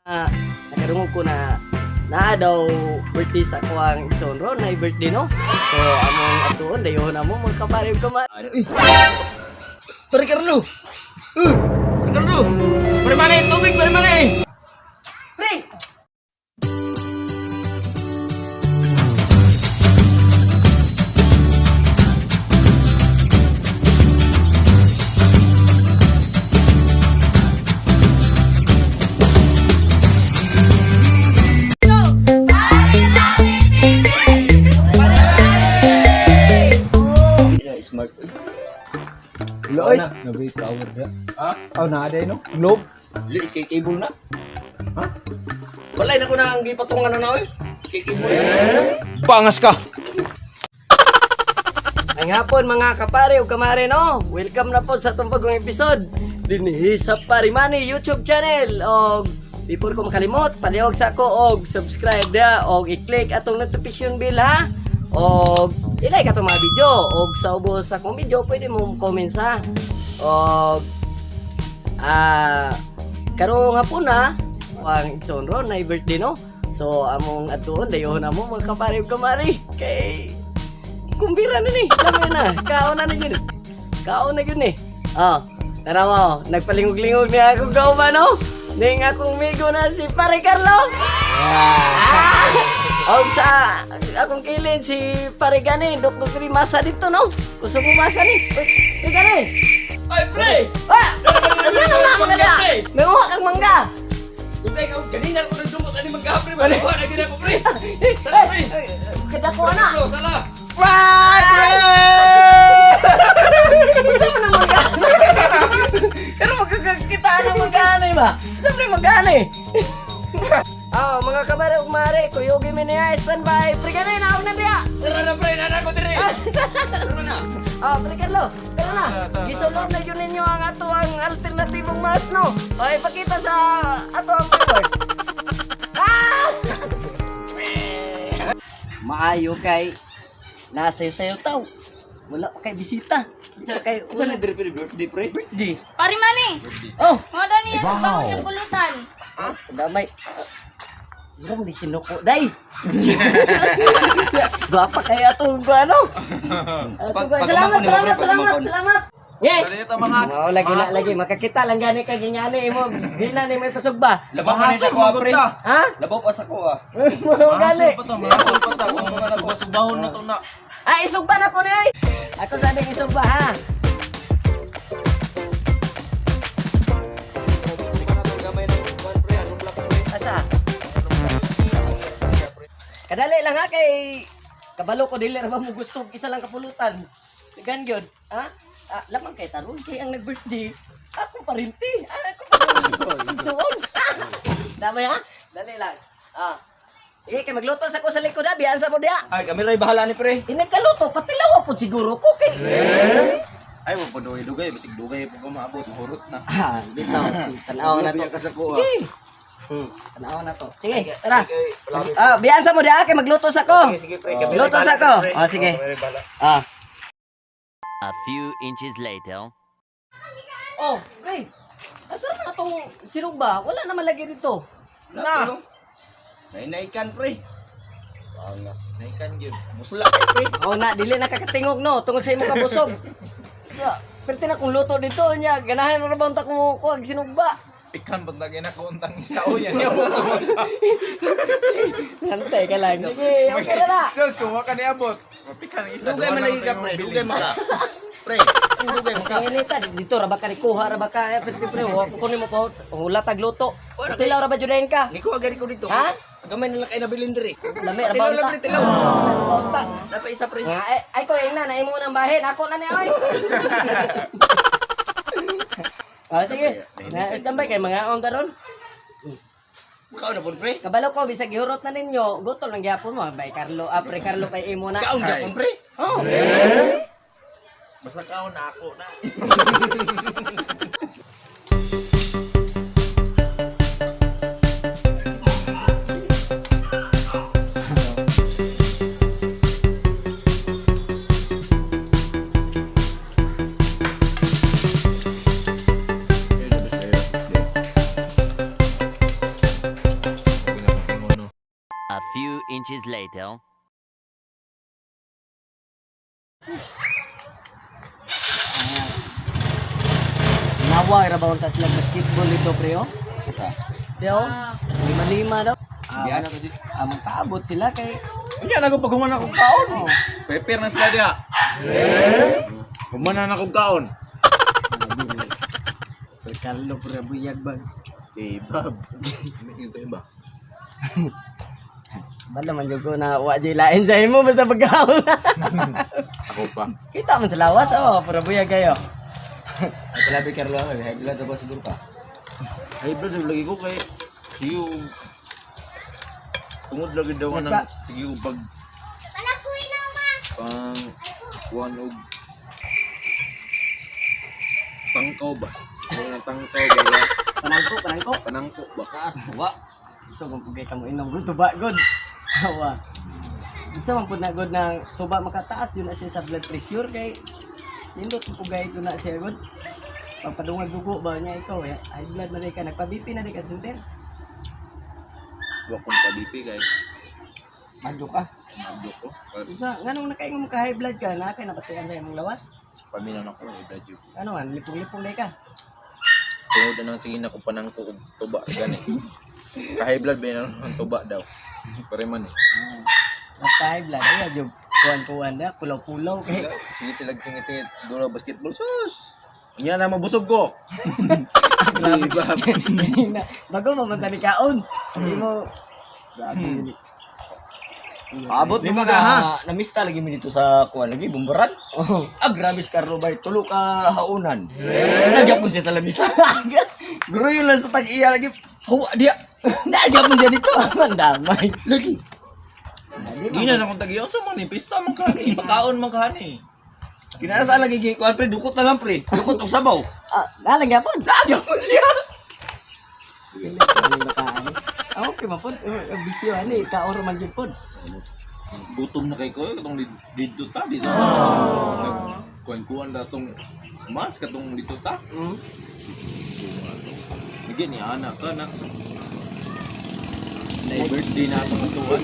Nakadungog ko na naa daw birthday sa akuang igsoon ron na birthday, no. So among atuon dayon amo mga kapare ug kamare. Ano, uy. Pare Carlo. Pare Carlo. Pare mana yung tubig, pare mana eh. Pre! Hindi na smart. Loy. Nabi power da. Ha? Oh, naa day no. Globe. Dili kay cable na. Ha? Walay na ko na ang gipatungan na na oy. Kay cable. Bangas ka. Ang hapon mga kapare ug kamare, no. Welcome na po sa atong bagong episode dinhi sa Parimani YouTube channel. Og before ko makalimot, palihog sa ako og subscribe da og i-click atong notification bell, ha. Og i-like atong mga video og sa ubos sa akong video pwede mo comment sa. Og karong hapon na ang igsoon ron na birthday, no. So among atuon dayon amo mga kapare ug kamare kay kumbira na ni, dami na. Kaon na na yun. Kaon na yun eh. Oh, tara mo, nagpalingog-lingog niya akong kauban, no? Ning akong migo na si Pare Carlo. Ah! Og sa akong kilid si Pare Gani, Dr. Masa dito, no? Gusto mo masa ni? Uy, Pare Gani! Ay, pre! Ah! Ano na nga mangga? May uha kang mangga! Dugay ka ganina ko nagdumot ani mangga pre. Wala na gid ako pre. Sala pre. Kadako na! Bro, sala. Pre! Unsa man ang mangga? Pero magkakakitaan ang mangga ba? Siyempre mangga eh. Oh, mga kabare ug mare, kuyugi mi niya, standby. Pre gani na na diya. Tara na pre, nana ko diri. Tara na. Oh, pre Carlo, tara na. Gisulod na yun ninyo ang ato ang alternatibong mas, no. O, ipakita sa ato ang viewers. Ah! Maayo kay nasa sayo taw. Wala pa kay bisita. Wala pa kay Unsa na diri pre birthday pre? birthday. Pare Mani, Oh, wala niya sa bawon ng pulutan. damay. Murang di sinuko, day. Gwapa kaya itong ano. Salamat, salamat, salamat, salamat. Ngay! Oo, lagi na, lagi. Makakita lang gani kay gingani mo. Di na ni may pasog ba? Labaw pa na sa ko pre. Ha? Labaw pa sa ko ah. Mga gani. pa to, mahasol pa to. Kung suba-subahon na to na. Ah, isugba na ko ni ay. Ako sa ding isugba, ha. Asa? Kadali lang ha kay kabalo ko dili ra ba mo gusto og isa lang kapulutan. Gan gyud, ha? Ah, lamang kay taron kay ang nag-birthday. Ako pa rin ti. Ah, ako pa rin. Igsuon. Dami ha? Dali lang. Ah. Sige, kay magluto sa ko sa likod ha. Biyaan sa mo diha. Ay, kami ray bahala ni pre. Eh, nagkaluto, patilaw po siguro ko kay. Ay, wag pa dugay-dugay. Basig dugay po ka maabot. Mahurot na. Ah, bitaw. Tanaw na to. Lubi ang kasako, ah. Sige. Tanaw na to. Sige, tara. Ah, biyaan sa mo diha kay magluto sa ko. Sige, sige pre. Kami ray Luto bahala sa ko. ni, pre. Oh, sige. Kami ray bahala. Ah. A few inches later. Oh, pre. Asa na tong sinog ba? Wala naman lagi dito. Na. Nainaikan pre. Naikan yun. Musla kay pre. Oh, na dili nakakatingog no tungod sa imong kabusog. Ya, Pwede na kung luto dito niya. Ganahan ra ba unta kung kuwag sinugba? Ikan ba't lagi na kuntang isa o yan? Niabot mo. Nantay ka lang. Sige, okay na na. Sus, kung waka niabot. Mapikan ang isa. Dugay man lagi ka pre, dugay man ka. Pre, dugay man ka. Kainita dito ra ba ka ni kuha ra ba ka? Eh, pwede pre, wa ko nimo pa hula tag luto. Tilaw ra ba judayin ka? Niko agad ko dito. Ha? Gamay na lang kay nabilin diri. Lami ra ba Tilaw unta? lang pre, tilaw. Unta. Napa isa pre. Nga, eh, ay ko ingna na imo nang bahin. Ako na ni oy. Oh, sige. Na standby kay mga on karon. Kaon na po pre. Kabalo ko bisag gihurot na ninyo, gutom lang gyapon mo. Bay Carlo, ah, pre Carlo kay imo na. Kaon ka po pre. Oh. Basta kaon na ako na. few inches later. Nawa ra ba unta sila basketball ito pre oh? Asa? Pre oh, lima-lima daw. Biya na kasi. Ah, magpaabot sila kay Unya na ko pag human akong kaon. Oh. Prepare na sila diha. Human na akong kaon. Pre Carlo pre buyag bag. Eh, bab. May kayo ba? Bala man jud ko na wa jud lain sa imo basta pagkaon. Ako pa. Kita man sa lawas oh, pero buyag kayo. Ay kalabi Carlo, ay high blood ba siguro ka? Ay, bro, lagi ko kay sige og- tungod lagi daw ka ng sige og pag pang kuan og tangkaw ba? Ano ng tangkaw ba? Panangko, panangko. Panangko ba? Taas wa. So kung pugay ka mo inom gud tuba gud. Awa. Isa man pud na gud nang tuba makataas jud na siya sa blood pressure kay nindot mo pugay ko na siya gud. Pagpadungag dugo ba niya ikaw eh. High blood man di ka nagpa-BP na di ka sunter. Wa kong pa-BP kay Madyo ka. madlok ko. Usa nganong nakaingon mo ka high blood ka na kay napatian sa imong lawas? Paminaw na ko ay blood yun. Ano man lipong-lipong di ka. Tungod na nang sige na kung panangko og tuba gani. Ka-high blood ba yun ang tuba daw? Pare man eh. Basta high blood ay jud kuan-kuan na pulaw-pulaw kay Sige sila singit-singit dula basketball sus. Nya na mabusog ko. Grabe. Bago mamunta ni kaon. Hindi mo grabe yun eh. Abot Lima mo ka, ha? na namista lagi mi dito sa kuan lagi bumbaran. Oh. Ah, grabe si Carlo bay, tulo ka haunan. Nagyapon siya sa lamisa. Gruyo lang sa tag-iya lagi. Huwa diya. Nagyapon siya dito. Mandamay. Lagi. Di Di na na kung tagiyon sa man pista man ka ni, pakaon man ka ni. Kinara lagi gi kuan pre, dukot na lang pre. Dukot og sabaw. Ah, nalang yapon. Nagyapon siya. Ah, okay man pod. Eh, Bisyo ani kaon ra man jud pod. Gutom na kay ko katong dito ta dito. Kuan-kuan da tong mas katong dito ta. Mm. Sige ni anak ka na. Na birthday na atong tuwan.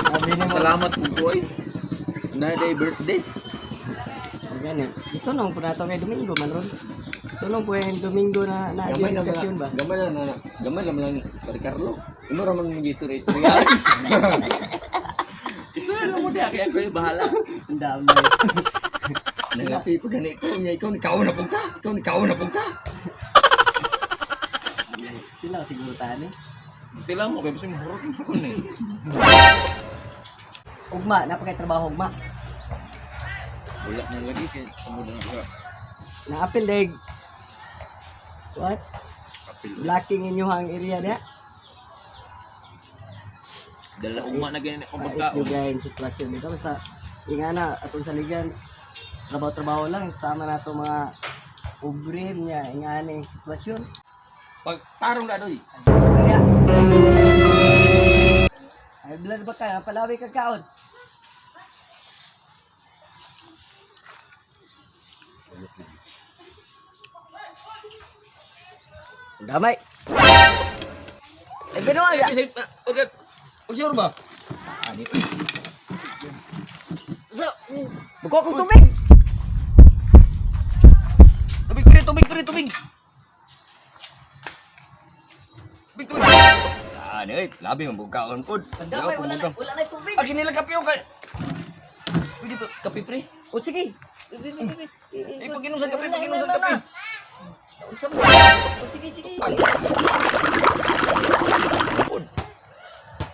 Sabi ni mo. Salamat po ko ay. Na day birthday. Gani. Ito nung po nato kay Domingo man ron. Ito nung po yung Domingo na na Gamay lang okasyon ba. Gamay lang na. Gamay lang lang pare Carlo. Imo ra man mag istorya-istorya. Isa na lang mo diha kay ako yung bahala. Ang damay. Nangapi pa gani ko niya ikaw ni kaon na pud ka. Ikaw ni kaon na pud ka. Sila siguro tani. Tila mo kay bisag mahurot mo ko ni. Ugma, napakay trabaho ugma. Wala na lagi kay sumod na ka. Naapil deg. What? Apil. Blocking inyo ang area niya. Dala ugma na gani akong Pait pagkaon. yung gayang sitwasyon dito. Basta, inga na, atong saligan, trabaho-trabaho lang, sama na itong mga ubre niya, inga na yung sitwasyon. Pag tarong na doy. Kaya, ay blood ba ka? Palawi ka kaon. Damay. Ay, binuha ya. Og sure ba? Ani. So, buko kong tubig. Tubig pre, tubig pre, tubig. Tubig, tubig. Ani oy, labi man kaon pod. Damay, wala na tubig. Ah, kinila kape o kay. Pwede pa kape pre. O sige. Eh, pag-inom sa kape, pag-inom sa kape. Unsa mo? O sige, sige. Pod.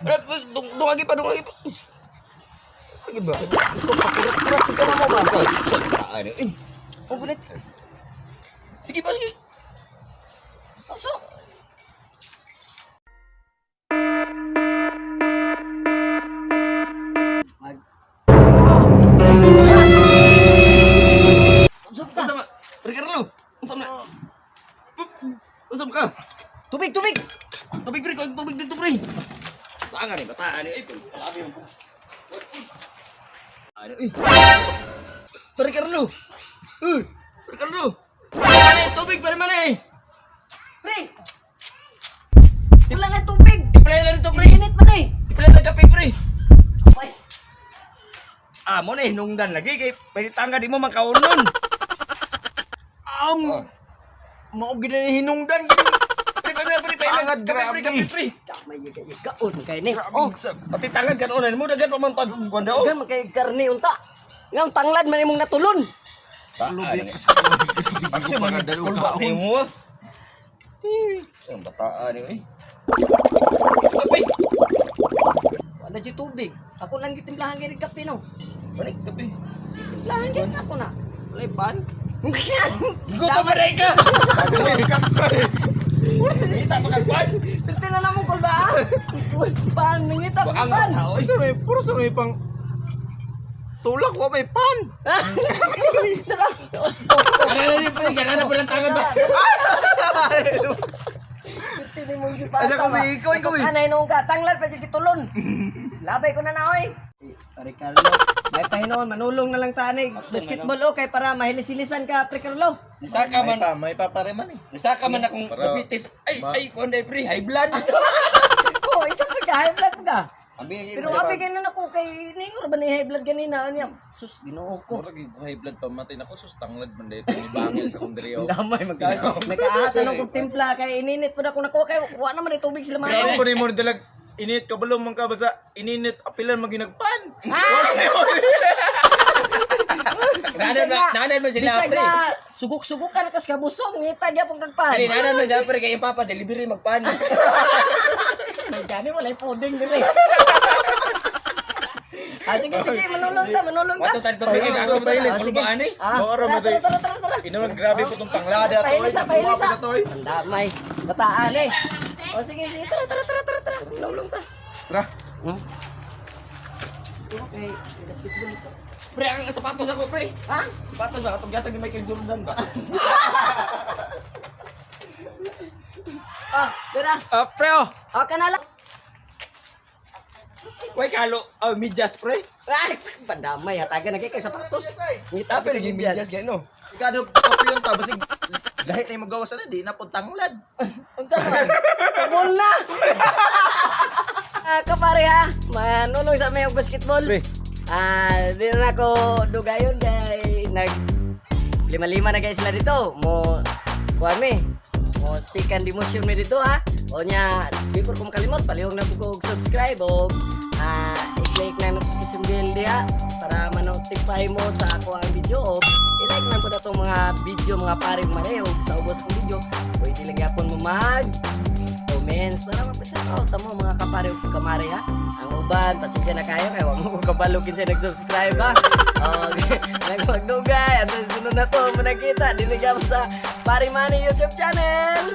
Wala, dungagi pa, dungagi pa. Pwede ba? Gusto pa kurat-kurat ka na mo ba? Ani eh. O bulit. Sige pa, sige. Uso. Mag Unsa ka? Unsa Pre Carlo. Unsa man? Unsa ka? Tubig, tubig. Tubig pre, kuha tubig dito pre. Saan nga ni bata ani ay palabi mo. Ano eh? Pre Carlo. Uy, Pre Carlo. Pare man tubig pare man eh. Pre. Wala na tubig. Play lang dito pre. Init. Mo na hinungdan lagi kay pwede tanga di mo makaunon. Am! Mao gid na hinungdan gid. Pre, pre, pre, pre, Tangad, kape, pre, grabe. kape, pre. Damay kay kaon kay ni. Oh, pati tangan kan unan mo dagan pa man tag kuan daw. Gan man kay karne unta. Nga tanglad man imong natulon. Lubi ka sa Kasi man kulba sa imo. ah. Saan bataan ni eh. Kape. Wala di tubig. Ako lang gitimplahan gid kape no. Balik kape. Timplahan gid ako na. Walay pan. Gutom ba ka? Kita pa kag kuan. Pwede na namong kulba ah. Pan nangita Ang pan. tao eh. Sa may puro sa may pang tulak wa may pan. Kanana ni pre, kanana pa ng tangan ba? Pwede ni mong sipata. Asa kami, ikaw, ikaw, eh. Anay nung ka tanglad pa jud gitulon. Labay ko na na oy. Pare Carlo, may pahinoon manulong na lang ta ani. Basketball okay para mahilis-hilisan ka Pre Carlo. Saka man, May papare man eh. saka man akong diabetes. Ay, ay, kuan day pre, high blood. Oh, isa pa ka, high blood pa ka. Abi Pero abi kay na nako kay ningor ba ni high blood ganina niya. Sus, Ginoo ko. Murag ko high blood pamatay nako sus tanglad man dito ni bangil sa kong diri. oh. Damay magka. Nakaat sa nung kog timpla kay ininit pud ako nako kay wa naman ni tubig sila Grabe man. ko ni mo dalag init kabalo man ka basta ininit apilan maginagpan. Nanan nanan man sila Bisag pre. na sugok-sugok ka na kas kabusog ngita gyapon kag pan. Kani nanan man sila pre kay yung papa delivery magpan. May gani wala puding dili. Ah, sige, sige, manulong ta, manulong ta. Wato tani tubig Pahilis, ako pahilis. kulbaan eh. Ah, Moro, tara, matay. tara, tara, tara. Inuman grabe po tong tanglada to. Pahilisa, pahilisa. Tuwa pa to, oy. Ang damay. Bataan eh. O sige, sige, tara, tara, tara, tara, tara. Manulong ta. Tara. Okay, basketball ito. Pre, ang sapatos ako pre. Ha? Sapatos ba katong gatag ni Michael Jordan ba? Ah, tara. Ah, pre oh. Ah, kanala. Way kalo, oh, medyas pre. Ay, pandamay, hatagan na kay kay sapatos. Ngita Tapi lagi medyas gano. Ikado kapuyon ta basig lahi na yung magawas ana di na po tanglad. Unsa man? Tumol na. Ah, kapare ha, manulong sa may basketball. Pre. Ah, di na ako dugayon kay nag lima-lima na guys sila dito. Mo kuan mi. Mo second demotion mi dito ha. O nya, before ko makalimot, palihog na po ko og subscribe o i-click na notification bell diha para ma-notify mo sa ako ang video o i-like na po na itong mga video mga pare mare o sa ubos kong video pwede lang yapon mo mag comments para mapasya out mo mga kapare ug kamare ha. Ang uban, pasensya na kayo kay wa mo ko kabalo kinsa nag-subscribe ha. Okay, nagmagdugay at sunod na to mo nakita dinhi sa Pare Manny YouTube channel.